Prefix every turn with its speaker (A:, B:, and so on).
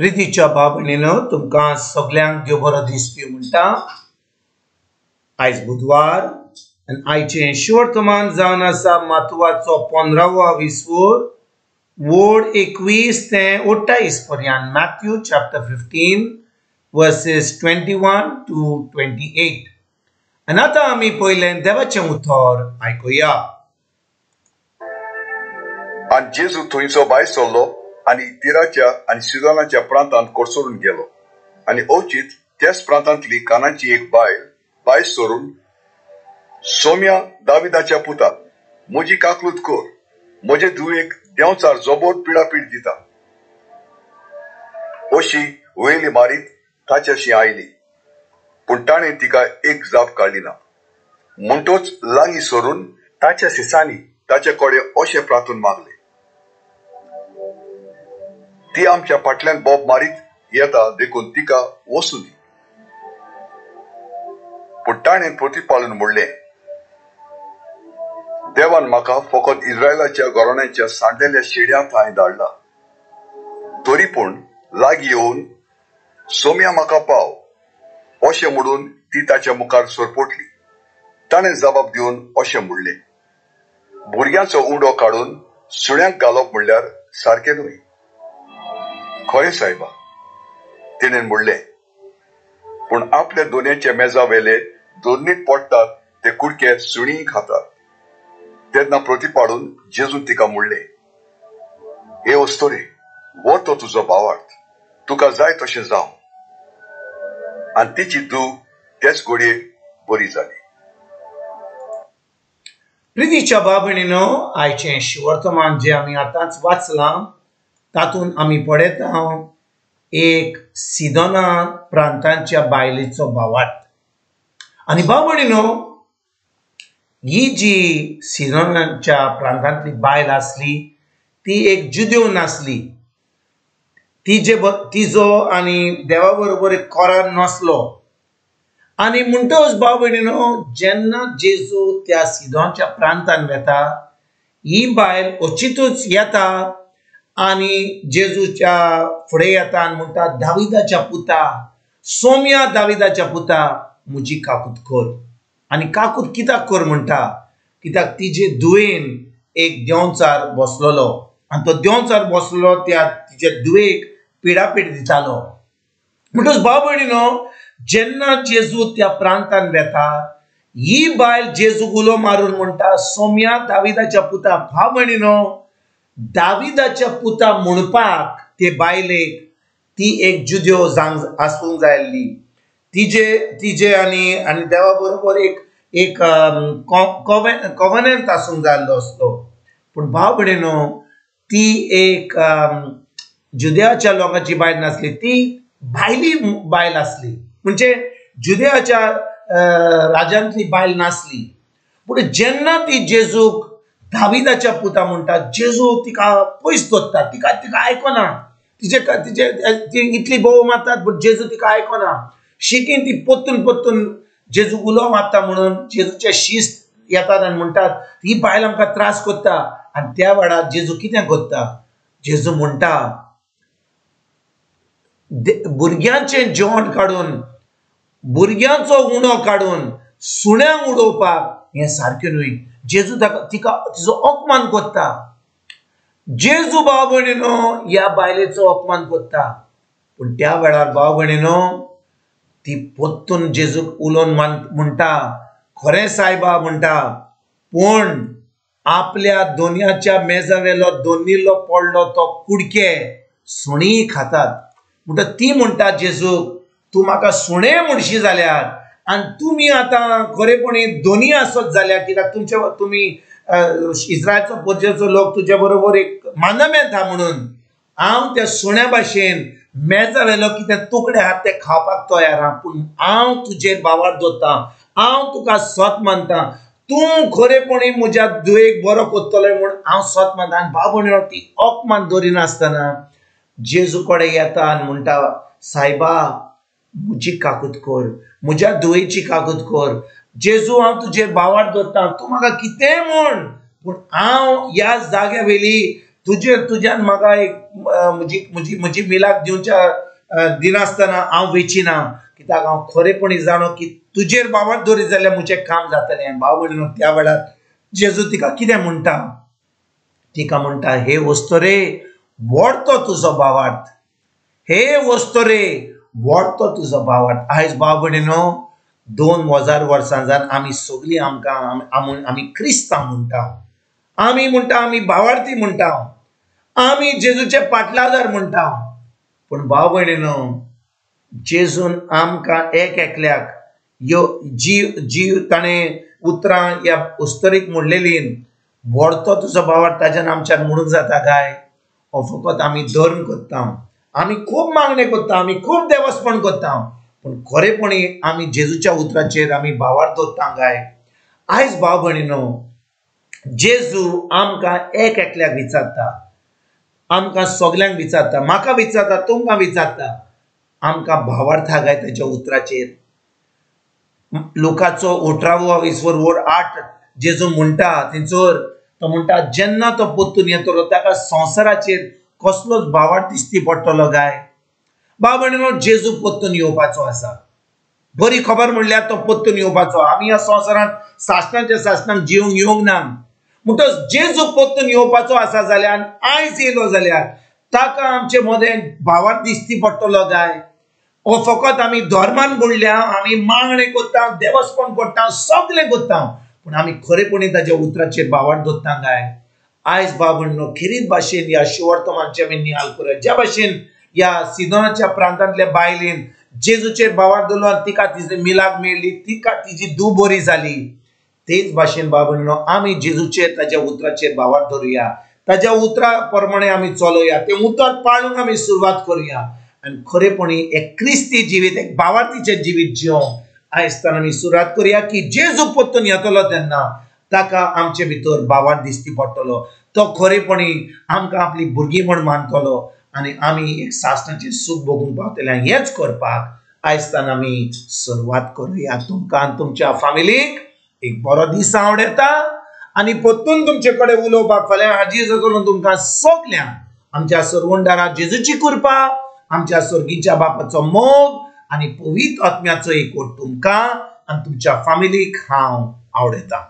A: प्रितीच्या भाव भयणीनो, तुमकां सगल्यांक देव बरो दिसपी म्हणटा। आयज बुधवार आनी आयचें शिवर्तमान जावन आसा मातुवाचो 15वो विसवोर वोड 21 ते 28 पर्यंत। Matthew chapter 15 versus 21 to 28। आनी आतां आमी पयलें देवाचें उतर आयकुया।
B: आनी जेजू थंयचो भायर सरलो आनी तिराच्या आनी सिदोनाच्या प्रांतांत कोसळून गेलो। आनी अवचीत त्याच प्रांतांतली कानाची एक बायल भायर सरून, सोम्या दाविदाच्या पुता, म्हजी काकलूत कर, म्हजे धुवेक देंवचार जबोर पिडापीड दिता, अशी वयली मारीत ताच्याशी आयली। पूण ताणें तिका एक जाप काडली ना। म्हणटोच लागीं सरून ताच्या सिसांनी ताचे कडेन अशें प्रार्थून मागले, ती आमच्या फाटल्यान बोब मारीत येता, देखून तिका वसूं दी। पूण ताणें प्रतिपालून म्हणलें, देवान म्हाका फकत इस्रायलाच्या घराण्याच्या सांडलेल्या शेड्यां थंय धाडला। तरी पूण लागीं येवन सोम्या म्हाका पाव अशें म्हणून ती ताच्या मुखार सरपटली। ताणें जबाब दिवन अशें म्हणलें, भुरग्यांचो उंडो काडून सुण्यांक घालप म्हणल्यार सारकें न्हय। खरें सायबा, तिणें म्हणलें, पूण आपल्या दोनयाच्या मेजा वेले दोनीत पडटात ते कुडके सुणीं खातात। तेन्ना प्रतिपाडून जेजून तिका म्हणलें, हे अस्तोरे, हो तो तुजो भावार्थ, तुका जाय तशें जावं। आनी तिची धूव तेच घडये बरी जाली।
A: प्रितीच्या भाव भयणीनो, आयचें शिवर्तमान जें आमी आतांच वाचलां तातूंत आमी पळयता एक सिदोना प्रांतांच्या बायलेचो भावार्थ। आनी भाव भयणीनो, ही जी सिदोनाच्या प्रांतांतली बायल आसली ती एक जुदेव नासली। तिजो आनी देवा बरोबर एक करार नासलो। आनी म्हणटच भाव भयणीनो, जेन्ना जेजू त्या सिदोनच्या प्रांतान वेता, ही बायल अचितूच येता आनी जेजूच्या फुडें येता आनी म्हणटा, दाविदाच्या पुता, सोम्या दाविदाच्या पुता, म्हजी काकूत कर। आनी काकूत कित्याक कर म्हणटा, कित्याक तिजे धुवेन एक देंवचार बसलेलो आनी तो देंवचार बसलेलो त्या तिजे धुवेक पिडापीड दितालो। म्हणटच भाव भयणीनो, जेन्ना जेजू त्या प्रांतान वेता, ही बायल जेजूक उलो मारून म्हणटा, सोम्या दाविदाच्या पुता। भाव भयणीनो, दाविदाच्या पुता म्हणपाक ते बायलेक ती एक जुदेव जावंक आसूंक जाय आसली। तिजे तिजे आनी आनी देवा बरोबर एक एक कॉवनंट आसूंक जाय आसलो आसलो। पूण भाव भयणीनो, ती एक जुदेवाच्या लोकांची बायल नासली, ती भायली बायल आसली, म्हणजे जुदेवाच्या राज्यांतली बायल नासली। पूण जेन्ना ती जेजूक दाविदाच्या पुता म्हणटा, जेजू तिका पयस दवरता, तिका तिका आयकना। तिजे तिजे ती इतली बोव मारतात, पूण जेजू तिका आयकना। शिकीन ती परतून परतून जेजूक उलो मारता म्हणून जेजूचे शिस्त येतात आनी म्हणटात, ही बायल आमकां त्रास करता। आनी त्या वेळार जेजू कितें करता, जेजू म्हणटा, भुरग्यांचें जेवण काडून, भुरग्यांचो उणो काडून सुण्यांक उडोवपाक हें सारकें न्हय। जेजू ताका तिका तिजो अपमान करता। जेजू भाव भयणीनो ह्या बायलेचो अपमान करता। पूण त्या वेळार भाव भयणीनो, ती परतून जेजूक उलोवन म्हणटा, खरें सायबा म्हणटा, पूण आपल्या दोनयाच्या मेजा वेलो दोनिल्लो पडलो तो कुडके सुणीं खातात। म्हणटा ती म्हणटा जेजूक, तूं म्हाका सुणें म्हणशी जाल्यार आनी तुमी आतां खरेपणी दोनी आसत जाल्यार, कित्याक तुमचे तुमी इस्रायलचो परजेचो लोक तुजे बरोबर एक मानमेंत आहा, म्हणून हांव त्या सुण्या भाशेन मेजा वेलो कितें तुकडे आहात ते खावपाक तयार आहा, पूण हांव तुजेर भावार्थ दवरता, हांव तुका सत मानता, तूं खरेपणी म्हज्या धुवेक बरो करतलो म्हूण हांव सत मानता। आनी भाव भयणीनो, ती अपमान दवरिनासतना जेजू कडेन येता आनी म्हणटा, सायबा, म्हजी काकूत कर, म्हज्या धुवेची काकूत कर। जेजू, हांव तुजेर भावार्थ दवरता, तूं म्हाका कितेंय म्हण, पूण हांव ह्या जाग्या वेली तुजेर तुज्यान म्हाका एक म्हजी म्हजी म्हजी मिलाक दिवच्या दिनासतना हांव वेचिना, कित्याक हांव खरेपणी जाणो की तुजेर भावार्थ दवरीत जाल्यार म्हजें काम जातलें। भाव भयणीनो, त्या वेळार जेजू तिका कितें म्हणटा? तिका म्हणटा, हे वस्तुरे व्हड तो तुजो भावार्थ, हे वस्तुरे व्हड तो तुजो भावार्थ। आयज भाव भयणीनो, 2000 वर्सां जावन आमी सगळीं आमकां आमी क्रिस्तांव म्हणटा, आमी म्हणटा आमी भावार्थी म्हणटा, आमी जेजूचे पाटलादार म्हणटा, पूण भाव भयणीनो, जेजून आमकां एक एकल्याक यो जीव जीव ताणें उतरां ह्या उस्तरीक म्हणलेली, व्हड तो तुजो भावार्थ, ताज्यान आमच्यान म्हणूंक जाता काय? हो फकत आमी धर्म करता, आमी खूब मागणें करता, आमी खूब देवस्पण करता, पूण खरेपणी आमी जेजूच्या उतराचेर आमी भावार्थ दवरता काय? आयज भाव भयणीनो, जेजू आमकां एक एकल्याक विचारता, आमकां सगल्यांक विचारता, म्हाका विचारता, तुमकां विचारता, आमकां भावार्थ काय ताच्या उतराचेर? लोकाचो 18वो 20 वर 8 जेजू म्हणटा थंयसर तो म्हणटा, जेन्ना तो परतून येतलो ताका संवसाराचेर कसलोच भावार्थ दिश्टी पडटलो काय? भाव भयणीनो, जेजू परतून येवपाचो आसा। बरी खबर म्हणल्यार तो परतून येवपाचो। आमी ह्या संवसारांत सासणाच्या सासणाक जिवंक येवंक ना, म्हणटच जेजू परतून येवपाचो आसा जाल्यार आयज येयलो जाल्यार ताका आमचे मदें भावार्थ दिश्टी पडटलो काय? हो फकत आमी धर्मान बुडल्या, आमी मागणें करता, देवस्पण करता, सगळें करता, पूण आमी खरेपणी ताच्या उतराचेर भावार्थ दवरता काय? आयज भाव भयणीनो, खेरीत भाशेन ह्या शिवर्तमानचे आमी निहाल करूया। ज्या भाशेन ह्या सिदोनाच्या प्रांतांतल्या बायलेन जेजूचेर भावार्थ दवरलो आनी तिका तिजी मिलाक मेळ्ळी, तिका तिजी धूव बरी जाली, तेच भाशेन भाव भयणीनो, आमी जेजूचेर ताच्या उतराचेर भावार्थ दवरुया, ताच्या उतरा प्रमाणे आमी चलोया, तें उतर पाळूंक आमी सुरवात करुया आनी खरेपणी एक क्रिस्ती जिवीत, एक भावार्थीचें जिवीत जिवंक आयज आमी सुरवात करुया की जेजू परतून येतलो तेन्ना ताका आमचे भितर भावार्थ दिश्टी पडटलो, तो खरेपणी आमकां आपली भुरगीं म्हण मानतलो आनी आमी एक सासणाचें सूख भोगूंक पावतले। हेंच करपाक आयज आमी सुरवात करुया। तुमकां आनी तुमच्या फामिलीक एक बरो दीस आवडटा आनी परतून तुमचे कडेन उलोवपाक फाल्यां हाजीर जातलो। तुमकां सगल्यांक आमच्या सरवंडारा जेजूची कृपा, आमच्या स्वर्गीच्या बापाचो मोग आनी पवित्र आत्म्याचो एकवट तुमकां आनी तुमच्या फामिलीक हांव आवडटा।